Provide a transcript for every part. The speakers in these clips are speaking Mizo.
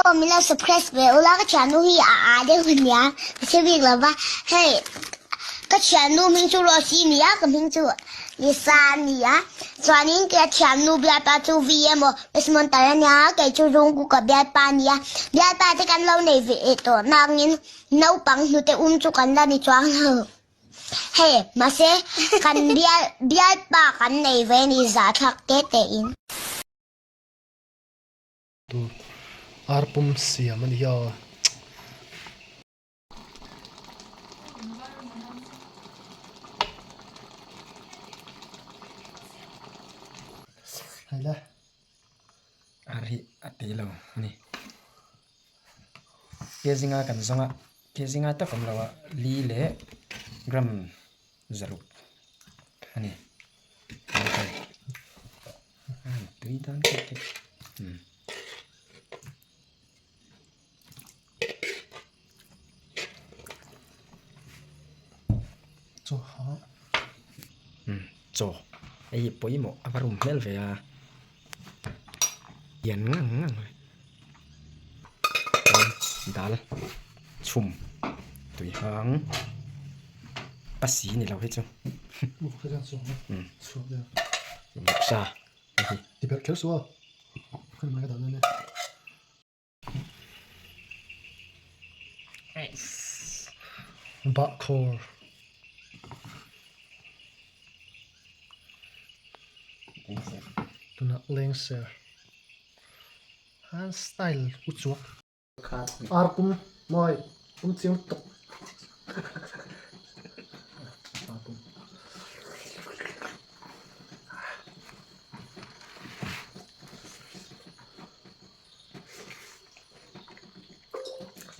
aw min lo surprise ve ula ka thiannu hi a aa deuh a nia ka hre bik lo va hei ka thiannu hming chu Rose i nia ka hming chu Lisa a nia chuanin ka thiannu bialpa chu V emaw Desmond-a a nia kei chu Rungku ka bialpa a nia bialpa te kan lo nei ve tawh nangin naupang hnute um chu kan la ni chuang lo. Hei, mahse, kan bial bialpa kan nei ve ni zahthlak te te in. Tur ar pum siam a ni a. Hei le. Ar hi a tih lo a ni. Ke zinga kan zawng a. Ke zinga tak awm lo a li leh gram zaruk a ni. Tui dan kek kek. Chaw ha. Chaw hei pawimawh a va rum hmel ve a. Lian ngang ngang mai. Dal chhum tui hang a si ni lo hi chu. Vawksa hei hi. Bahkhawr tunah lengser han style u chuak ar pum mawi pum chiang tawk ar pum.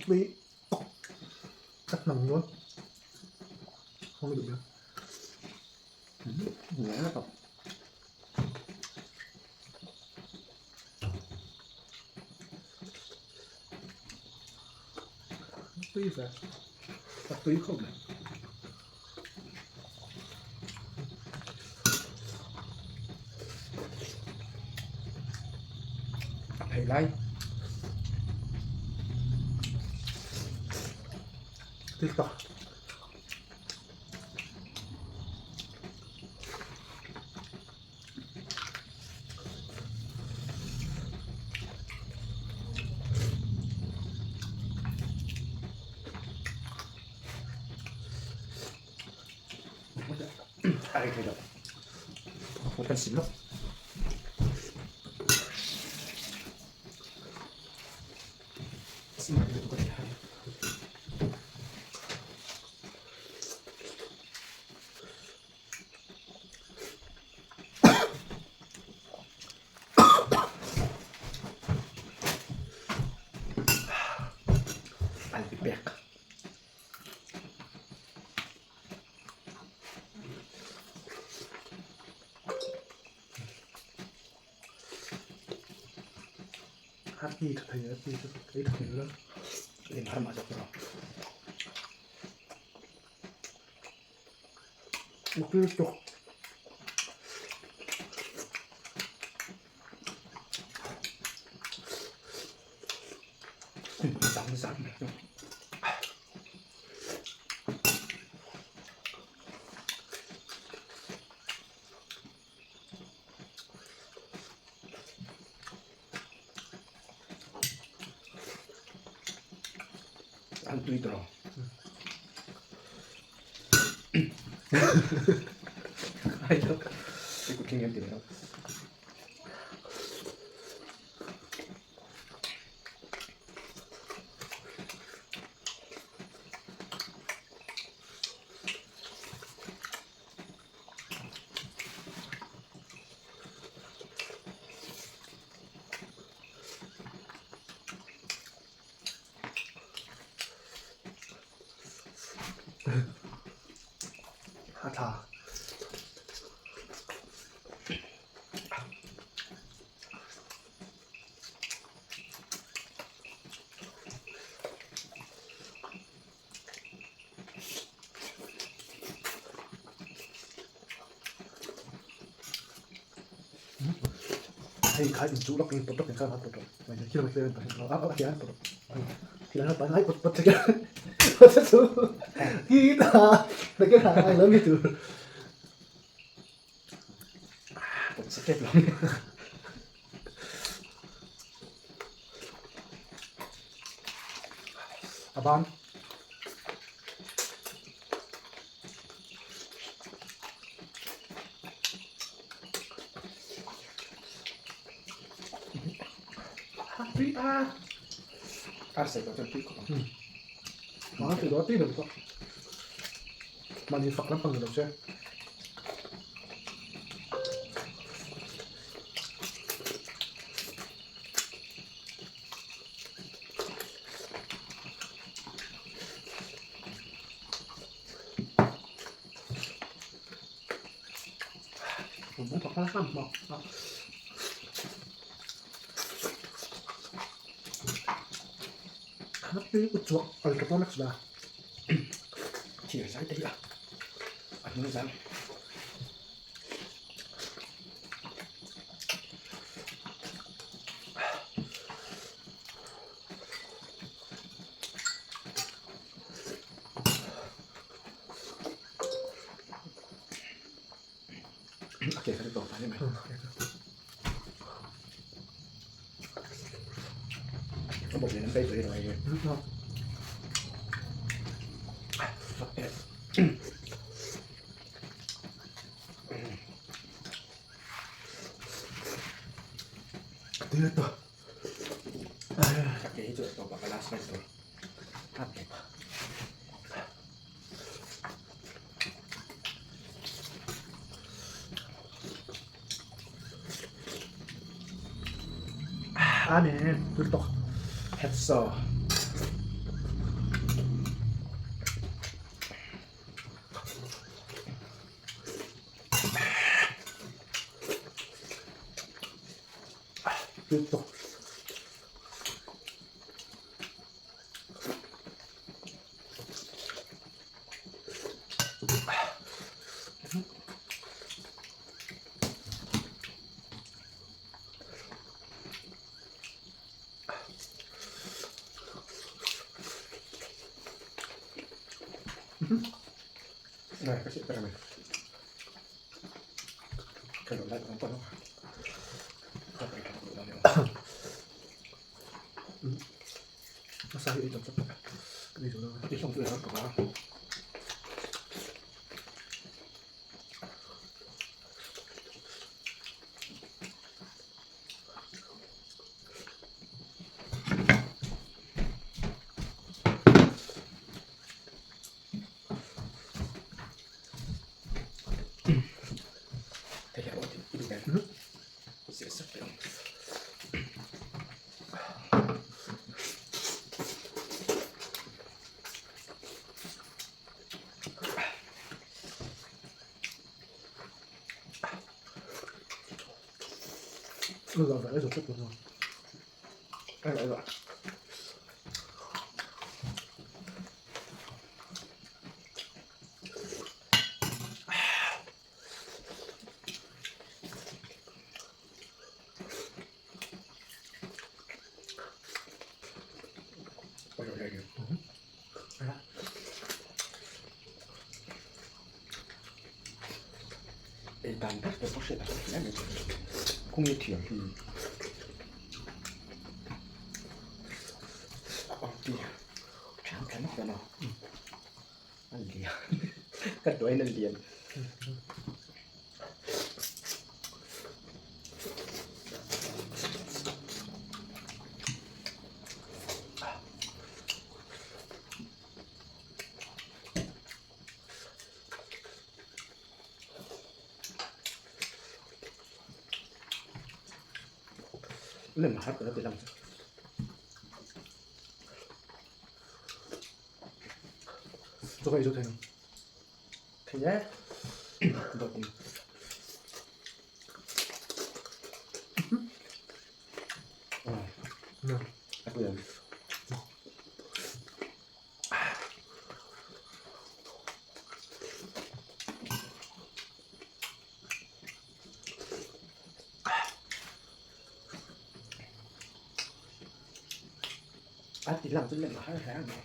Tui tawk a hnam dawn hawng duh ber. Tui ve a tui khawp mai. A phei lai. Tui tak. A rei thei lo. Kan sim lawk. I'll be back. Hát ti tha thei a ti chu ei tha thei lo. Lim har mah zawk lo. Mukil tuk. Dang zat mai chu. An tui tawh lo. Ai lo. Cái cục kinh nghiệm tiền đâu. A tha. Hei kha in chuh lawk in pawt lawk in kha pawt rawh. Khi lam khi lam a hian pawt rawh. Khi lam pan ai pawt pawt che. Pawt che chu. Ki ta. Na ke ha ai lo mi tu. Pawt che tep lo. A ban. Tui a. Ar sai tawh chuan tui khawp ang. Mahse tui dawn tui ber pawh. Mahni fak lampang ni lo se. Thir zai te hi a a hnung zang. A ke kha chu tawp a ni mai. A bawk nen an bei tawh hi rawh hei. Fuck it. Tira to. A ke hi chu tawp a ka last bite tur. A tawp. Amen. Tui tawk. Headsaw. Tui tawk. Này, các chị cái này. Cái lỗ lại cũng còn không? A sa hi ei tam chak tak ka nei zo lo a. Ti hlawm chu erawh ka va. Thei erawh ti i duh em? Zir sak teh ang. Ei dan ber te pawh hriat a hle mai. Kawng hi thiam hi. A ti thiam thiam a a lian ka duain a lian. Lem har ta ti lang chu. Chaw ka ei zo thei ang. Thei e. Dawt in. A pui ang. A ti lang chu lem a har hle a ni.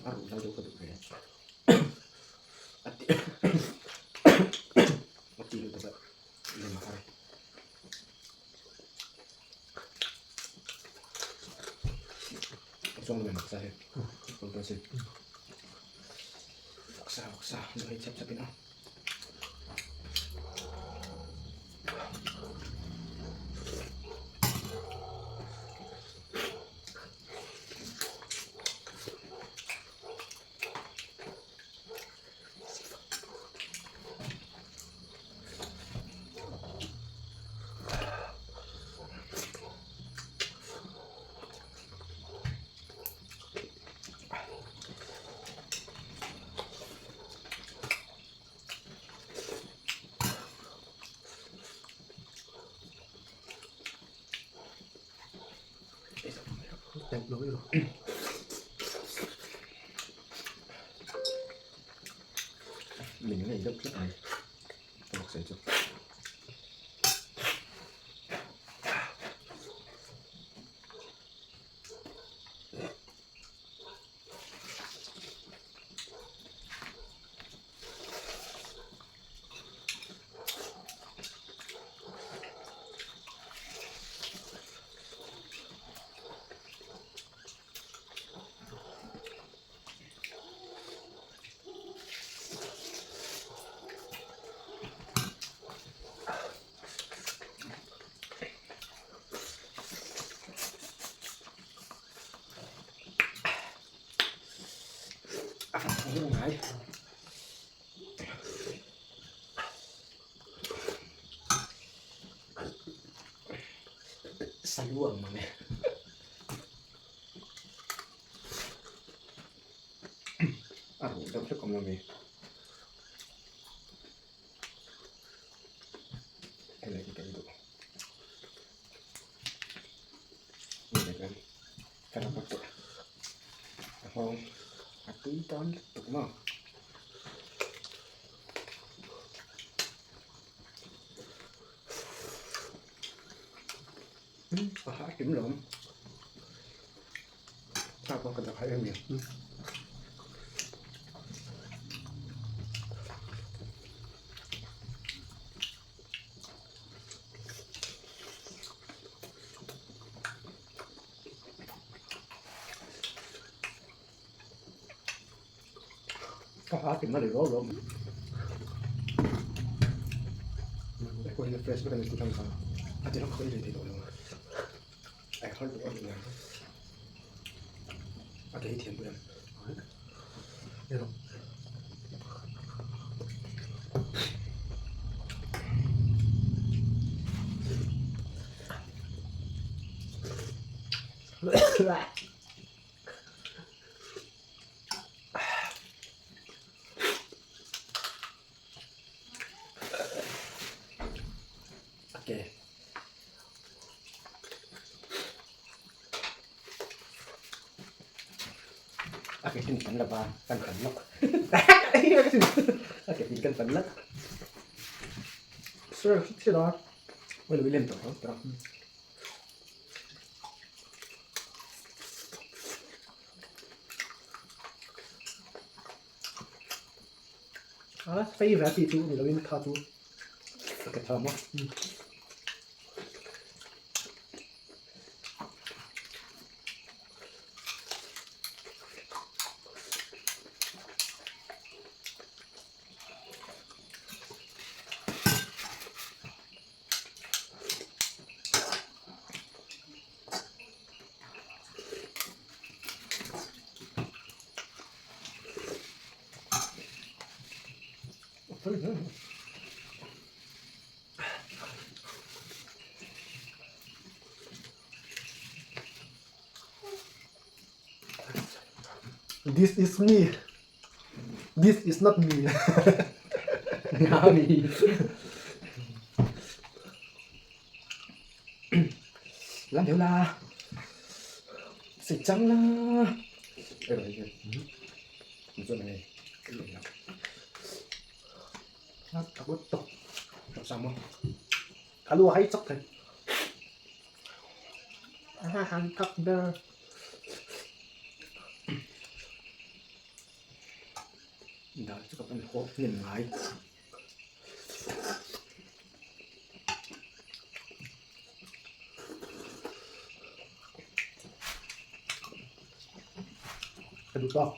A ruh lo deuh ka duh ve a ti a ti lutuk a lem a har. Chuang lem sa he kawng ta sin vawksa vawksa duh hei chep chep in a. Mình cái này rất rất này bọc sẽ cho a fan thawng ngai. Salu ang mang e. A ruh deuh hlek awm lo mi. Hei leh hi ka ei duh. Ka la bawk tawh a nghawng a tui tan lutuk maw. A hah kim lo awm tha pawh ka dah khalh em em. Ka ha ti mali ro ro. Ko hi fresh vek ani ti thang kha. A ti ram khoi le thei lo lo. Ai har lu ani na. A te hi thiam pui am. Ero. Okay. A ke tin kan lova kan fan lawk. A ke tin kan fan lawk. Sir, thil a. Oi lui lem tawh tho tawh. A fei ve tih chu ni loin kha chu a ke tha maw. This is me. This is not me. Ngami. Lam deuh la. Sih chang la. Ei rawh hei. Chuan enge Ka lu a hai chak thei. A han tak ber. Dal chu ka pan haw hnem ngai. Ka duh tawk.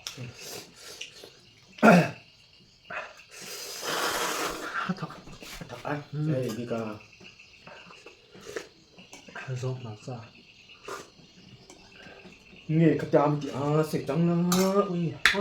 A thak. A thak a. Hei bika. Zawng hmarcha. Nge ka tam ti a seh chang la ui ha.